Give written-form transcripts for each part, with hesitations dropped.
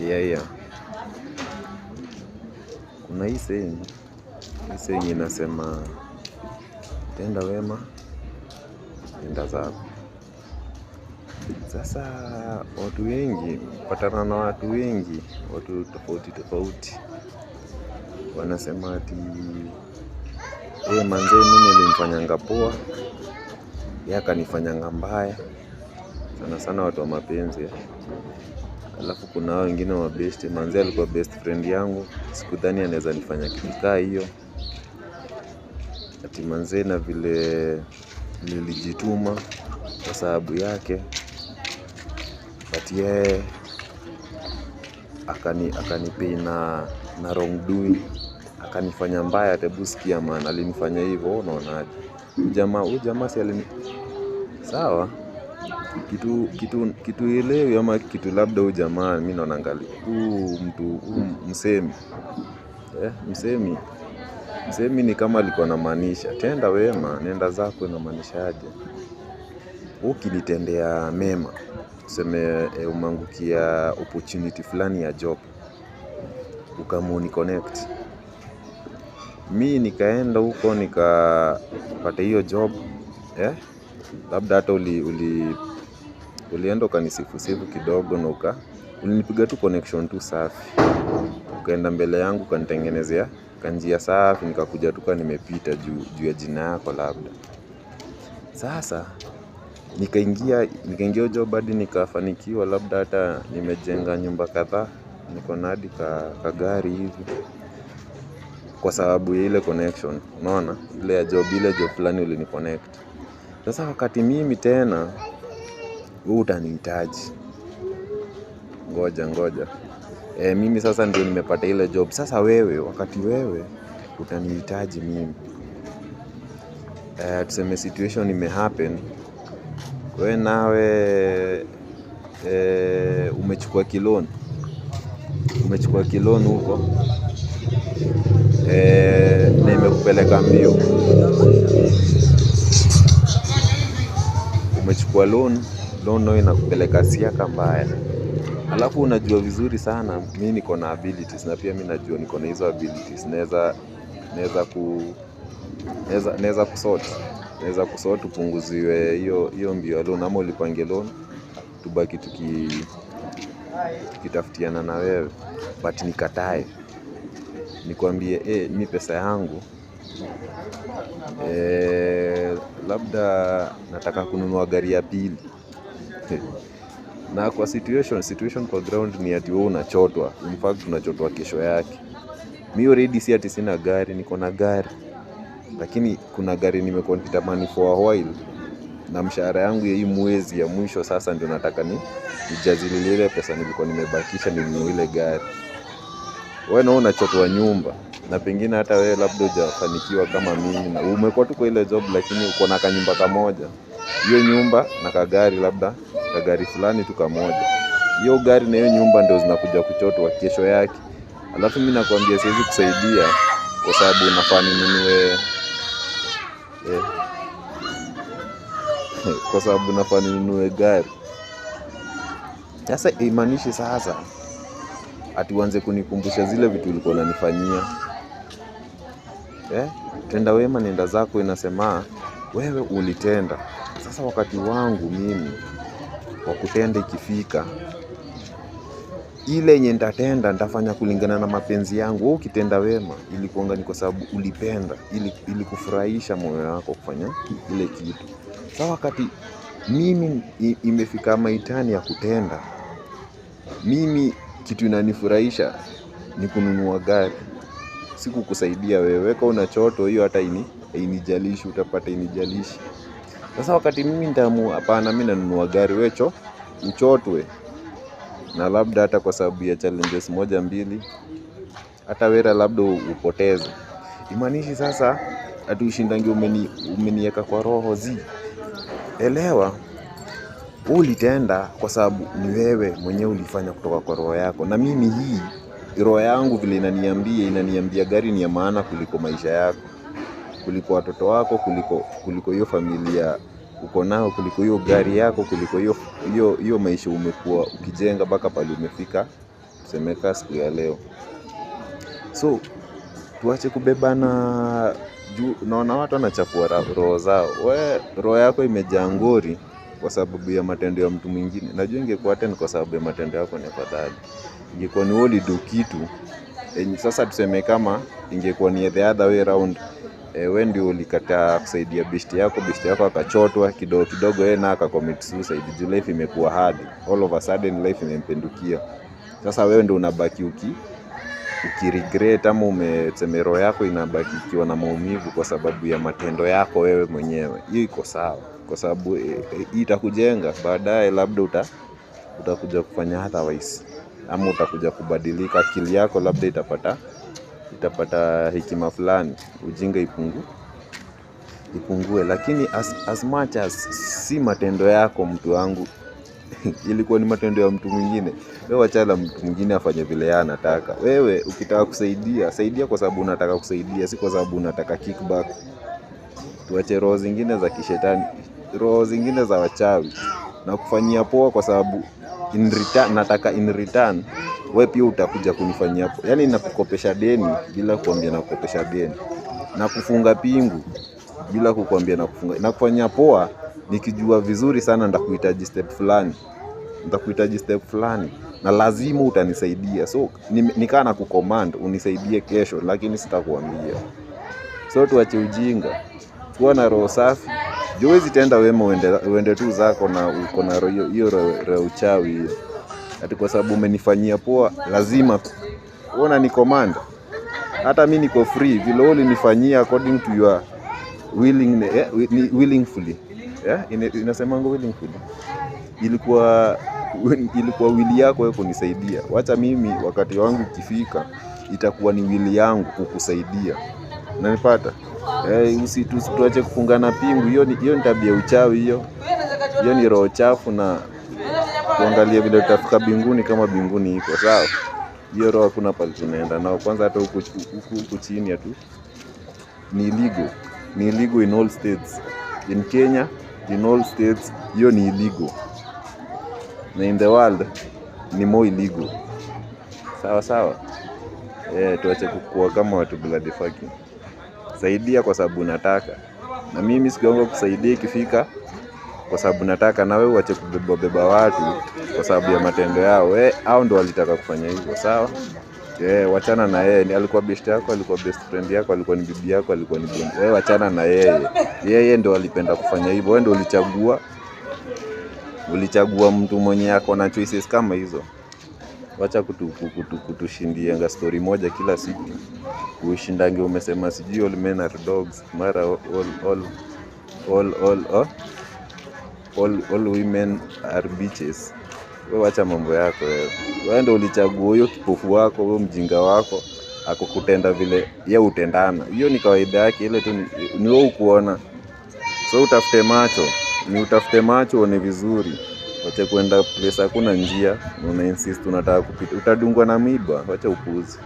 Yeah. Kuna hii saying, hii saying inasema tenda wema, nenda zako. Sasa watu wengi, patana na watu wengi, watu tofauti tofauti, wanasema ati hey, manzee mimi nilimfanyanga poa, yeye akanifanyanga mbaya. Sana sana watu wa mapenzi. Alafu kuna hao wengine wa best, manzee alikuwa best friend yangu, sikudhani anaweza nifanya kitu kaa hiyo. Ati manzee na vile nilijituma kwa sababu yake, but yeye akanipay na wrong doing, akanifanya mbaya. Hebu sikia man, alinifanya hivyo, unaonaje? Huyu jamaa si alini sawa kitu elewi ama kitu labda huyu jamaa mimi naona angali huu mtu huu msemi msemi msemi ni kama alikuwa anamaanisha tenda wema nenda zako, inamaanisha aje? Ukinitendea mema, tuseme umeangukia opportunity fulani ya job, ukaamua connect, mi nikaenda huko nikapata hiyo job labda hata ulienda ukanisifusifu kidogo na ulinipiga tu connection tu safi, ukaenda mbele yangu ukanitengenezea kanjia safi, nikakuja tu nimepita juu ya jina yako labda. Sasa nikaingia job hadi nikafanikiwa, labda hata nimejenga nyumba kadhaa, niko na hadi kagari hivi kwa sababu ya ile connection, unaona ile ya job, ile job fulani uliniconnect. Sasa wakati mimi tena wewe utanihitaji, ngoja ngoja, mimi sasa ndio nimepata ile job. Sasa wewe, wakati wewe utanihitaji mimi, tuseme situation imehappen, wewe nawe umechukua kiloan, umechukua kiloan huko na imekupeleka mbio, umechukua loan, loan nayo inakupeleka siaka mbaya. Alafu unajua vizuri sana mi niko na abilities na pia mi najua niko na hizo abilities, naweza kusort, naweza kusort upunguziwe hiyo mbio ya loan ama ulipange loan, tubaki tukitafutiana na wewe, but nikatae nikwambie mi pesa yangu labda nataka kununua gari ya pili. Na kwa situation kwa ground ni ati wewe unachotwa, in fact unachotwa kesho yake. Mi already si ati sina gari, niko na gari, lakini kuna gari nimekuwa nikitamani for a while, na mshahara yangu ya hii mwezi ya mwisho sasa ndio nataka ni nijazililie ile pesa nilikuwa nimebakisha ninunue ile gari. Wewe na unachotwa nyumba, na pengine hata wewe labda hujafanikiwa kama mimi, na umekuwa tu kwa ile job, lakini uko na kanyumba kamoja, hiyo nyumba na kagari, labda kagari fulani tu kamoja. Hiyo gari na hiyo nyumba ndio zinakuja kuchotwa kesho yake. Alafu mimi nakwambia siwezi kusaidia kwa sababu nafaa ninunue kwa sababu nafaa ninunue gari. Sasa imaanishi sasa ati uanze kunikumbusha zile vitu ulikuwa unanifanyia. Tenda wema nenda zako inasema wewe ulitenda. Sasa wakati wangu mimi wa kutenda ikifika, ile yenye nitatenda nitafanya kulingana na mapenzi yangu. Wewe ukitenda wema ilikuanga ni kwa sababu ulipenda, ilikufurahisha moyo wako kufanya ile kitu. Sasa wakati mimi imefika maitani ya kutenda, mimi kitu inanifurahisha ni kununua gari, sikukusaidia wewe. Kama unachoto hiyo hata inijalishi, utapata inijalishi. Sasa wakati mimi nitaamua hapana, mimi nanunua gari, wewe uchotwe, na labda hata kwa sababu ya challenges moja mbili, hata wera labda upoteze. Imaanishi sasa ati ushindangi umenieka kwa roho zi. Elewa, wewe ulitenda kwa sababu ni wewe mwenyewe ulifanya kutoka kwa roho yako. Na mimi hii roho yangu vile inaniambia gari ni ya maana kuliko maisha yako, kuliko watoto wako, kuliko hiyo familia uko nao, kuliko hiyo gari yako, kuliko hiyo maisha umekuwa ukijenga mpaka pale umefika Tuseme siku ya leo. So tuache kubebana juu naona watu wanachafua roho zao. We roho yako imejaa ngori kwa sababu ya matendo ya mtu mwingine. Najua ingekuwa hata ni kwa sababu ya matendo yako ni afadhali. Ingekuwa ni wewe ulido kitu. Sasa tuseme kama ingekuwa ni the other way round. We ndio ulikataa kusaidia beshte yako, beshte yako akachotwa kidogo kidogo, yeye na akacommit suicide. Juu life imekuwa hard. All of a sudden life imempendukia. Sasa wewe ndio unabaki ukiregret ama tuseme roho yako inabaki ikiwa na maumivu kwa sababu ya matendo yako wewe mwenyewe. Hiyo iko sawa kwa sababu itakujenga baadaye, labda utakuja kufanya otherwise ama utakuja kubadilika, akili yako labda itapata hekima fulani, ujinga ipungue. Lakini as much as si matendo yako mtu wangu, ilikuwa ni matendo ya mtu mwingine. Wewe wachana mtu mwingine afanye vile yeye anataka. Wewe ukitaka kusaidia, saidia kwa sababu unataka kusaidia, si kwa sababu unataka kickback. Tuache roho zingine za kishetani, roho zingine za wachawi na kufanyia poa kwa sababu in return, nataka in return wewe pia utakuja kunifanyia poa. Yaani nakukopesha deni bila kuambia nakukopesha deni, na kufunga pingu bila kukuambia nakufunga, na kufanyia poa nikijua vizuri sana nitakuhitaji step fulani, nitakuhitaji step fulani na lazima utanisaidia. So nikaa na kucommand unisaidie kesho, lakini sitakuambia. So tuache ujinga, kuwa na roho safi. Juu huwezi tenda wema uende tu zako na uko na roho hiyo, roho uchawi hiyo, ati kwa sababu umenifanyia poa lazima uona ni command. Hata mi niko free vile wewe ulinifanyia according to your willing, ni willingfully. Inasemanga willingfully. Ilikuwa will yako wewe kunisaidia. Wacha mimi wakati wangu ukifika itakuwa ni will yangu kukusaidia. Unanipata? Tuache kufungana pingu. Hiyo ni tabia uchawi hiyo. Hiyo ni roho chafu na tuangalie vile tutafika mbinguni kama mbinguni iko sawa. Hiyo roho hakuna pale tunaenda nao. Kwanza hata huku chini tu ni illegal. Ni illegal in all states. In Kenya, in all states, hiyo ni illegal. Na in the world ni more illegal. Sawa sawa. Tuache kukua kama watu bloody fucking. Saidia kwa sababu unataka. Na mimi siku yangu kusaidia ikifika kwa sababu nataka, na wewe uache kubeba beba watu kwa sababu ya matendo yao. Wewe hao ndio walitaka kufanya hivyo, sawa? Wachana na yeye. Ni alikuwa best yako, alikuwa best friend yako, alikuwa ni bibi yako, alikuwa ni bwana. Wewe wachana na yeye. Yeye ndio alipenda kufanya hivyo. Wewe ndio ulichagua. Ulichagua mtu mwenye ako na choices kama hizo. Wacha kutushindianga story moja kila siku. Ushindange umesema sijui all men are dogs, mara all women are bitches. Wewe wacha mambo yako wewe. Wewe ndio ulichagua huyo kipofu wako, huyo mjinga wako akukutenda vile ye utendana. Hiyo ni kawaida yake, ile tu ni wewe ukuona. So utafute macho, ni utafute macho uone vizuri. Wacha kwenda place hakuna njia, una insist unataka kupita. Utadungwa na miba, wacha upuzi.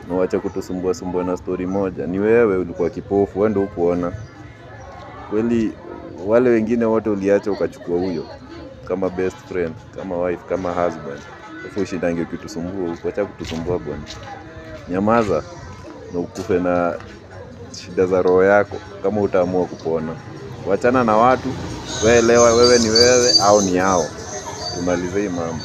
Na wacha kutusumbua sumbua na story moja. Ni wewe ulikuwa kipofu, wewe ndio hukuona. Kweli wale wengine wote uliacha ukachukua huyo kama best friend, kama wife, kama husband. Alafu ushindange ukitusumbua huko, acha kutusumbua bwana. Nyamaza na ukufe na shida za roho yako kama utaamua kupona. Wachana na watu, wewe elewa wewe ni wewe au ni hao. Tumalize hii mambo.